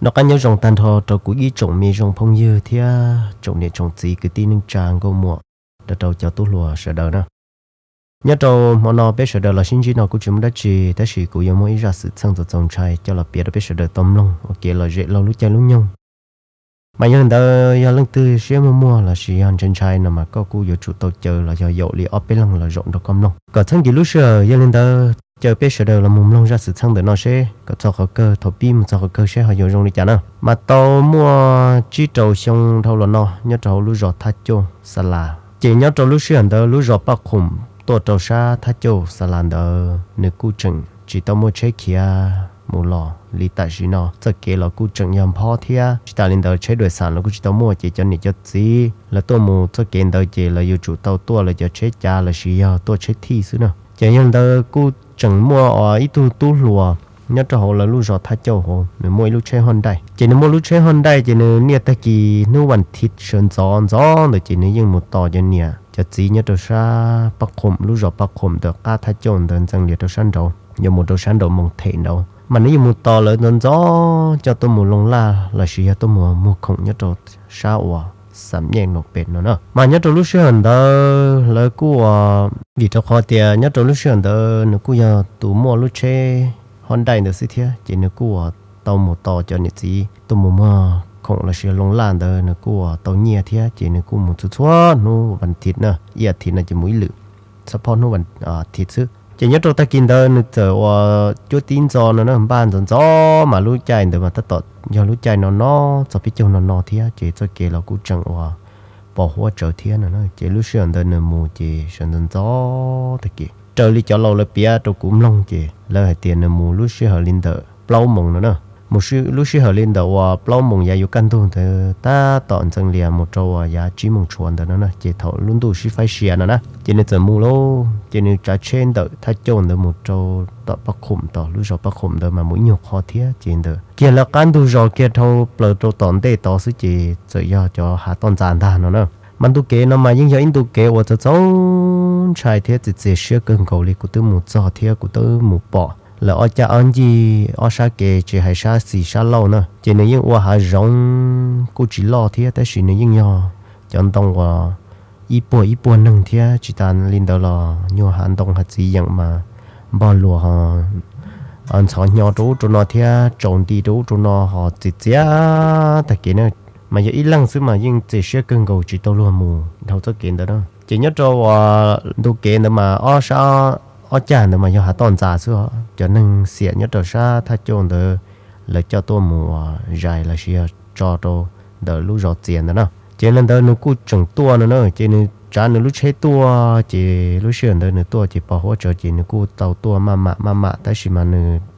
Noj qab nyob zoo tag nrho rau kuv ib tsoom me zoo phooj ywg thiab tsoom niam tsoom txiv kwv tij neej tsa nkauj muam, rau rau cov tub hluas sawv daws na. Nyob rau hmo no peb sawv daws los sib ntsib no kuj tsis muaj dab tsi, tab sis kuv yuav muaj ib zaj xwm txheej txaus txaus ntshai coj los piav rau peb sawv daws tau mloog ua kev lom zem laug lub caij lub nyoog. Mas yog li ntawd yog leej twg siab muaj muag lossis yog ntshai ntshai no mas koj kuj yuav tsum tau caw los yog yaum li ob peb leeg los zaum nrog koj mloog kom txheej ntsis lub sij hawm. Yog li ntawd caw peb sawv daws los mus mloog zaj xwm txheej ntawm no seb kom txog qhov kawg, thaum pib mus txog qhov kawg seb ho yuav zoo li cas na. Mas tau muaj tsib rau xyoo dhau los no nyob rau hauv lub zos Thaj Cauj Xa Las, ces nyob rau lub sij hawm ntawd lub zos Paj Qhoom tuaj rau sab Thaj Cauj Xa Las ntawd nws kuj tseem tsis tau muaj tsheb khiav mus los li tam sim no. Txoj kev los kuj tseem yog nphob thiab, tsis tas li ntawd tsheb dua xam los kuj tsis tau muaj, ces cov niam cov txiv lawv tuaj mus txoj kev ntawd ces lawv yuav tsum tau tuaj lawv cov tsheb cav lossis yog tuaj tsheb thij xwb na. Ces yog li ntawd kuj tseem muaj ib tug tub hluas nyob rau hauv lawv lub zos Thaj Cauj hauv, nws muaj ib lub tsheb Honda. Ces nws muaj lub tsheb Honda ces nws niaj tag kis hnub vas thiv sawv ntxov ntxov ntawd ces nws yeej mus tos cov niam cov txiv nyob rau sab Paj Qhoom, lub zos Paj Qhoom ntawm qab Thaj Cauj ntawd ntxeev lias rau sab nraud, yuav mus rau sab nraud Moos Them nraud, mas nws yeej mus tos lawv ntxov ntxov coj tuaj mus loo laj lossis yog tuaj mus muag khoom nyob rau sab uas Xam Nyej Nom Pes no na. Mas nyob rau lub sij hawm ntawd lawv kuj ua, vim rau qhov tias nyob rau lub sij hawm ntawd nws kuj yog tus muaj lub tsheb Honda ntawd xwb thiab, ces nws kuj ua tau mus tos cov niam txiv tuaj mus muag khoom lossis loo laj ntawd nws kuj ua tau nyiaj thiab, ces nws kuj mus txhua txhua hnub vas thiv na, ib vas thiv no ces mus ib lwm, txhua phoj hnub vas thiv xwb. Ces nyob rau tag kis ntawd nws txawm ua cuab tib ntxo no na, npaj ntxov ntxov mas lub caij ntawd mas tab tom yog lub caij no no txog peb caug no no thiab, ces txoj kev los kuj tseem ua pos huab tsawv thiab no na. Ces lub sij hawm ntawd nws mus ces sawv ntxov ntxov tag kis, raws li cov laus lawv piav rau kuv mloog ces lawv hais tias nws mus lub sij hawm li ntawm plaub moos no na. Mus lub sij hawm li ntawm uas plaub moos yav yuav kaj ntug ntawd tab tom ntxeev lias mus rau uas yav tsib moos tshuav ntawd no na, ces thaum lub ntuj sib faib sia no na, ces nws txawm mus lauj. Ces nws tsav tsheb ntawm Thaj Cauj ntawd mus rau tom Paj Qhoom, tom lub zos Paj Qhoom ntawd mas mus ib nyuag qho thiab, ces ntawd kiag lawv qab ntug zos kiag dhau plaws rau tom ntej tod xwb ces txawm yog cov hav toj ntxas ntag no na. Mas ntu kev no mas yeej yog ib ntu kev uas txaus txaus ntshai thiab txias txias siab kawg nkaus li. Kuv twb mus txog thiab kuv twb mus pom lawv ob caj ob ncig ob sab kev, tsis hais sab xis sab laug na, ces nws yeej ua hav zoov kuj tsis loj thiab, tab sis nws yeej yog cov ntoo uas ib puag ib puag neeg thiab. Tsis tas li ntawd los nyuag hav ntoo hav txiv yeem mas npog luas ho ntxhov hnyo rau ub rau no thiab tsaus nti rau ub rau no ho txias txias tag kev na. Mas yog ib leeg xwb mas yeej txias siab kawg nkaus tsis tau luag mus dhau txoj kev ntawd na. Ces nyob rau uas ntu kev ntawd mas ob sab ob cag ntawd mas yog hav toj ntxas xwb os. Cov neeg xiam nyob rau sab Thaj Cauj ntawd lawv coj tuaj mus uas zais lossis yog tso rau ntawm lub zos txias ntawd na. Ces li ntawd nws kuj tseem tuaj no na, ces nws tsav nws lub tsheb tuaj, ces lub sij hawm ntawd nws tuaj ces pos huab tsawv ces nws kuj tau tuaj maj mam maj mam, tab sis mas nws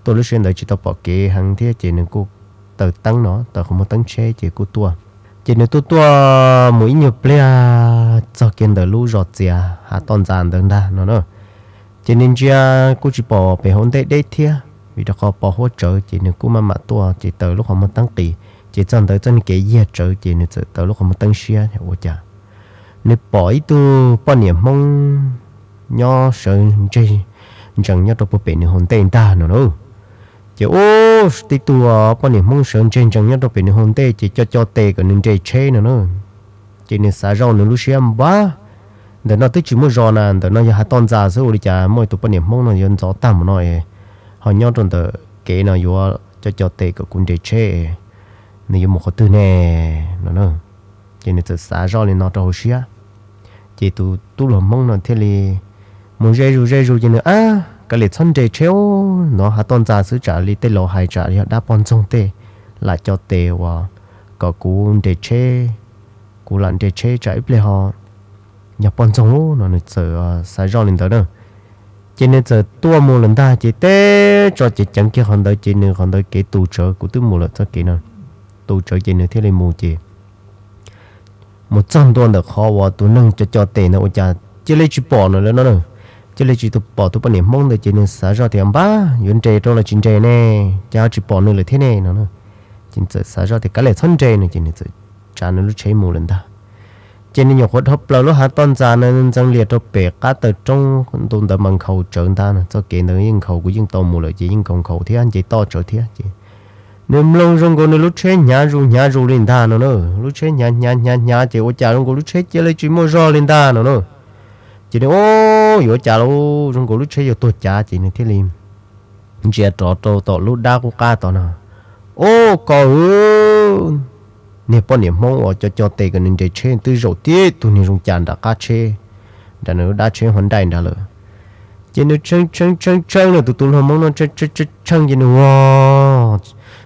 tuaj lub sij hawm ntawd tsis tau pom kev heev thiab ces nws kuj taws teeb no, taws qhov muag teeb tsheb ces kuj tuaj. Ces nws tuaj tuaj mus ib nyuag pliag txog kiag ntawm lub zos txias hav toj ntxas ntawd ntag no na. Ces nws ntsia kuj tsis pom pem hauv ntej deb thiab, vim rau qhov pos huab tsawv ces nws kuj maj mam tuaj, ces taws lub qhov muag teeb qis, ces txog ntawd txoj niag kev yiag tsawv ces nws txawm taws lub qhov muag teeb siab ua cas nws pom ib tug poj niam Hmoob nyob sawv ntseg ntsees nyob rau puag pem nws hauv ntej ntag no na. Ces ub, tib tug poj niam Hmoob sawv ntseg ntsees nyob rau pem nws hauv ntej ces co co tes kom nws nres tsheb no na. Ces nws xav zoj nws lub siab npab, ntawm no twb tsis muaj zos na, ntawm no yog hav toj ntxas xwb, ua li cas muaj tus poj niam Hmoob no yuav ntxov tag mus no es ho nyob rau ntawm kev no yuav co co tes kom kuv nres tsheb, nws yuav mus qhov twg ne no na. Ces nws txawm xav zoj li no rau hauv siab. Ces tus tub hluas Hmoob no thiaj li mus ze zus ze zus ces nws, ab, kav liam txhob nres tsheb, no hav toj ntxas xwb, tsam li tej laus hais tsam yog dab poj ntxoog tej lam co tes uas kom kuv nres tsheb, kuv lam nres tsheb tsam ib pliag ho yog poj ntxoog no. Nws txawm xav zoj li ntawd na. Ces nws txawm tuaj mus lawm ntag, ces teb tso ceev ceev kiag qhov ntawd ces nws qhov ntawd kev tus tsawv, kuv twb mus lawm txoj kev no, tus tsawv ces nws thiaj li mus ces mus txog ntua ntawm qhov uas tus neeg co co tes ntawd ua cas cia li tsis pom nws lawm no na. Cia li tsis pom tus poj niam Hmoob ntawd ces nws xav zoj tias npab yuav nres rau los tsis nres ne, cas ho tsis pom nws lawm thiab ne no. Ces nws txawm xav zoj tias kav liam txhob nres no ces nws txawm tsav nws lub tsheb mus lawm ntag. Ces nws nyuam qhuav dhau plaws lub hav toj ntxas no ntxeev lias rau pem qab taw roob ntu ntawd mas nkhaus tsawv ntag no, txoj kev ntawd yeej nkhaus, kuv yeej tau mus lawm ces yeej nkhaus nkhaus thiab nce toj tsawv thiab ces Nws mloog zoo nkaus nws lub tsheb hnyav zus hnyav zus li ntag no na. Lub tsheb hnyav hnyav hnyav hnyav ces ua cas zoo nkaus lub tsheb cia li tsis muaj zog li ntag no na. Ces nws, o, yuav cas lauj, zoo nkaus lub tsheb yuav tuag cav ces nws thiaj li ntsia rov rau tom lub dab qub qab tod no. O, koj, niag poj niam Hmoob uas co co tes kom nws nres tsheb twb zaum tib tug niag zoo cas nram qab tsheb, nram nws lub dab tsheb Hyundai nrad lawm. Ces nws tshee tshee tshee tshee no, tus tus hluas Hmoob no tshee tshee tshee ces nws, o,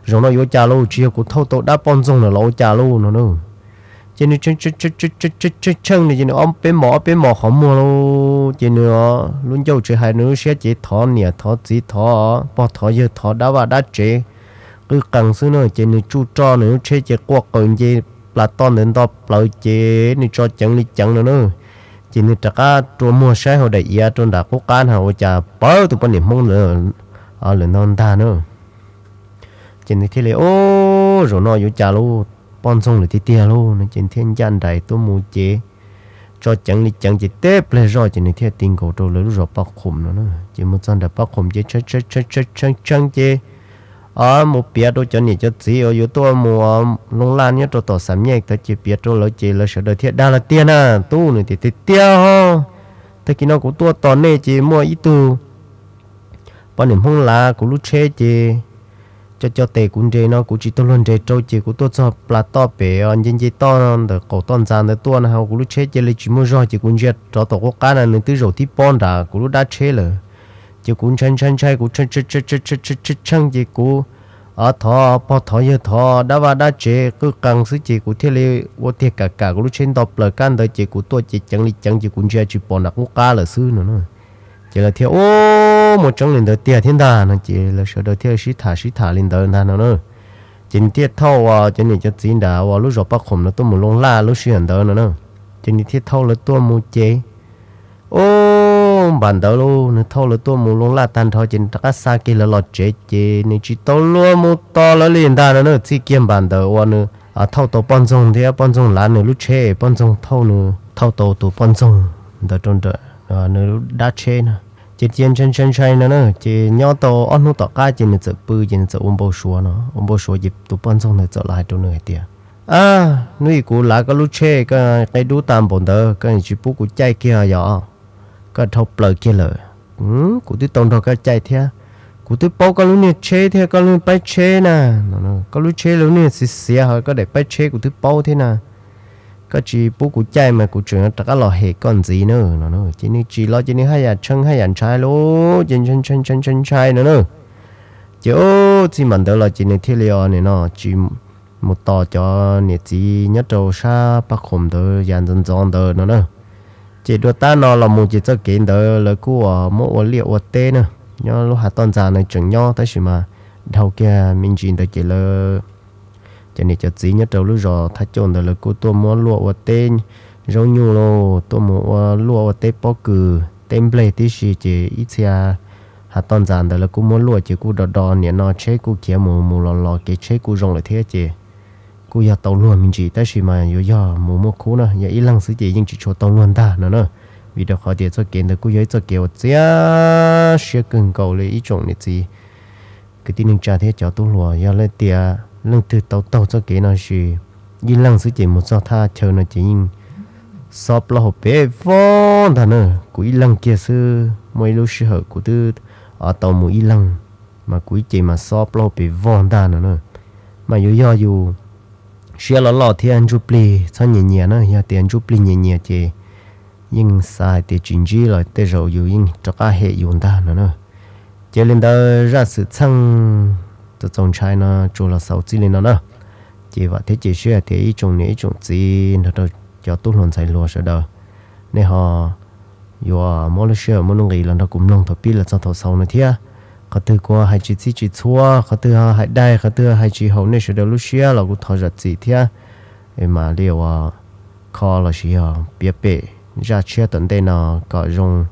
zaum no yuav cas lauj, tsis yog kuv thauj tau dab poj ntxoog lawm los ua cas lauj no na. Ces nws tshee tshee tshee ces nws ob peb mos ob peb mos qhov muag lauj, ces nws lub ncauj tsis hais, nws lub siab ces thov niam thov txiv thov pog thov yawg thov dab vaj dab tsev qwj qees xwb na. Ces nws tsuj roj nws lub tsheb ces quaj qw nce plas toj ntawd nto plaws ces nws tso ceev li ceev no na. Ces nws rov qab rua muag saib hauv daim iav rau nram qub qab na ua cas pawv tus poj niam Hmoob lawm no ntag na. Ces nws thiaj li, o, zaum no yuav cas lauj, poj ntxoog lawm tiag tiag lauj no ces nws thiaj ncaj nraim tuaj mus ces tso ceev li ceev ces teb pliag zoj ces nws thiaj ti nkaus rau lawv lub zos Paj Qhum no na. Ces mus txog nram Paj Qhum ces tshee tshee tshee ces mus piav rau cov niam cov txiv uas yuav tuaj mus loo laj nyob rau tom Xam Nyej tod ces piav rau lawv ces lawv sawv daws thiaj dag los tiag na. Tub, nws tias tiag tiag, tag kis no kuv tuaj tos nej ces muaj ib tug poj niam Hmoob lav kuv lub tsheb ces co co tes kuv nres no kuv tsis tau luag nres rau ces kuv tuaj txog plas toj pem nce nce toj ntawm qaum toj ntxas ntawd tuaj no ho kuv lub tsheb cia li tsis muaj zog ces kuv ntsia rov tom qub qab na nws twb zaum tib pob nram kuv lub dab tsheb lawm. Ces kuv ntshai ntshai ntshai kuv tshee tshee ces kuv thov pog thov yawg thov dab vaj dab tsev qwj qees xwb ces kuv thiaj li ua tiag kam kam kuv lub tsheb nto plaws kab ntawd ces kuv tuaj ces ceev li ceev ces kuv ntsia tsis pom nram qub qab lawm xwb no na. Ces lawv thiaj, u, muaj tseeb li ntawd tiag thiab ntag no ces lawv sawv daws thiaj sib tham sib tham li ntawd ntag no na. Ces nws thiaj thauj uas cov niam cov txiv nram uas lub zos Paj Qhum no tuaj mus loo laj lub sij hawm ntawd no na. Ces nws thiaj thauj lawv tuaj mus ces, u, npam ntawd lauj, nws thauj lawv tuaj mus loo laj tag nrho ces nws rov qab xa kiag lawv los tsev ces nws tsis tau luag mus tos lawv li ntag no na. Txij kiag npam ntawd uas nws thauj tau poj ntxoog thiab poj ntxoog lav nws lub tsheb, poj ntxoog thauj nws thauj tau tus poj ntxoog ntawd rau nws lub dab tsheb na. Ces cia ntshai ntshai ntshai no na ces nyob tau ob hnub tom qab ces nws txawm pw ces nws txawm ua npau suav no, ua npau suav ces tus poj ntxoog ntawd txawm los hais rau nws hais tias, a, hnub ib kuv lav koj lub tsheb koj qe dub tas npaum ntawd koj tsis pub kuv caij kiag yom, koj dhau plaws kiag lawm. Kuv twb tau nrog koj caij thiab, kuv twb paub koj lub niag tsheb thiab koj lub niag paib tsheb na, koj lub tsheb lub niag xiav xiav ho koj daim paib tsheb kuv twb paub thiab na. Koj tsis pub kuv caij mas kuv tseem rov qab los hem koj ntxiv na no. Ces nws tsim los ces nws haj yam tshee haj yam ntshai lauj, ces ntshai ntshai ntshai ntshai ntshai no na. Ces txij npam ntawd los ces nws thiaj li os nim no tsis mus tos cov niam txiv nyob rau sab Paj Qhum ntawd yav ntxov ntxov ntawd no na. Ces dua tab no los mus ces txoj kev ntawd lawv kuj uas muab ua liaj ua teb na. Nyob lub hav toj ntxas na tseem nyob tab sis mas dhau kiag me ntsis ntawd ces lawv cov niam cov txiv nyob rau lub zos Thaj Cauj ntawd lawv kuj tuaj muab luaj ua teb zaub nyuj lauj, tuaj mus ua luaj ua teb pob kws teb nplej tib si ces ib txhia hav toj ntxas ntawd lawv kuj muab luaj ces kuj do do nim no tsheb kuj khiav mus mus los los kev tsheb kuj zoo lawm thiab ces kuj yog tau luag me ntsis tab sis mas yuav yog mus muaj khub na, yog ib leeg xwb ces yeej tsis tshua tau luag ntag no na. Vim rau qhov tias txoj kev ntawd kuj yog ib txoj kev uas txias siab kawg nkaus li ib tsoom niam txiv kwv tij neej tsa thiab cov tub hluas. Yog leej tias leej twg tau taug txoj kev no sis ib leeg xwb ces mus txog thaj chaw no ces yeej xob plaub hau pes vog ntag na. Kuv ib leeg kiag xwb muaj ib lub sij hawm kuv twb tau mus ib leeg mas kuv ib ce mas xob plaub hau pes vog ntag no na. Mas yuav yog yus siab loj loj thiab ntsuj plig txhob nyias nyias na, yog tias ntsuj plig nyias nyias ces yeej xav hais tias tsis ntsib los tej zaum yus yeej rov qab hem yus ntag no na. Ces li ntawd zaj xwm txheej txaus ntshai no tsuas los xaus txij li no na. Ces vam thiab cia siab hais tias ib tsoom niam ib tsoom txiv nrog rau cov tub hluas ntxhais hluas sawv daws, nej ho yuav muab lub sij hawm muab nuj nqis los nrog kuv mloog thaum pib los txog thaum xaus no thiab. Qhov twg kuv hais tsis txhij tsis txhua, qhov twg hais daig, qhov twg hais tsis haum nej sawv daws lub siab los kuv thov zam txim thiab. Mam li uas kho los sis yog piav pem zaj tshiab tom ntej no kom zoo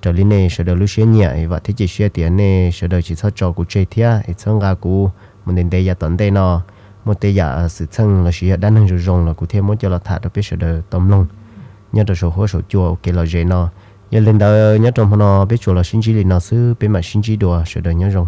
raws li nej sawv daws lub siab nyiam. Vam thiab cia siab tias nej sawv daws tsis txhob tso kuv tseg thiab es txhawb nqa kuv mus ntev ntev yav tom ntej no. Muaj tej yam xwm txheej los sis yog dab neeg zoo zoo los kuv thiaj muab coj los tham rau peb sawv daws tau mloog nyob rau saum huab saum cua ua kev lom zem no. Yog li ntawd nyob rau hmo no peb tsuas los sib ntsib li no xwb, peb mam sib ntsib dua, sawv daws nyob zoo.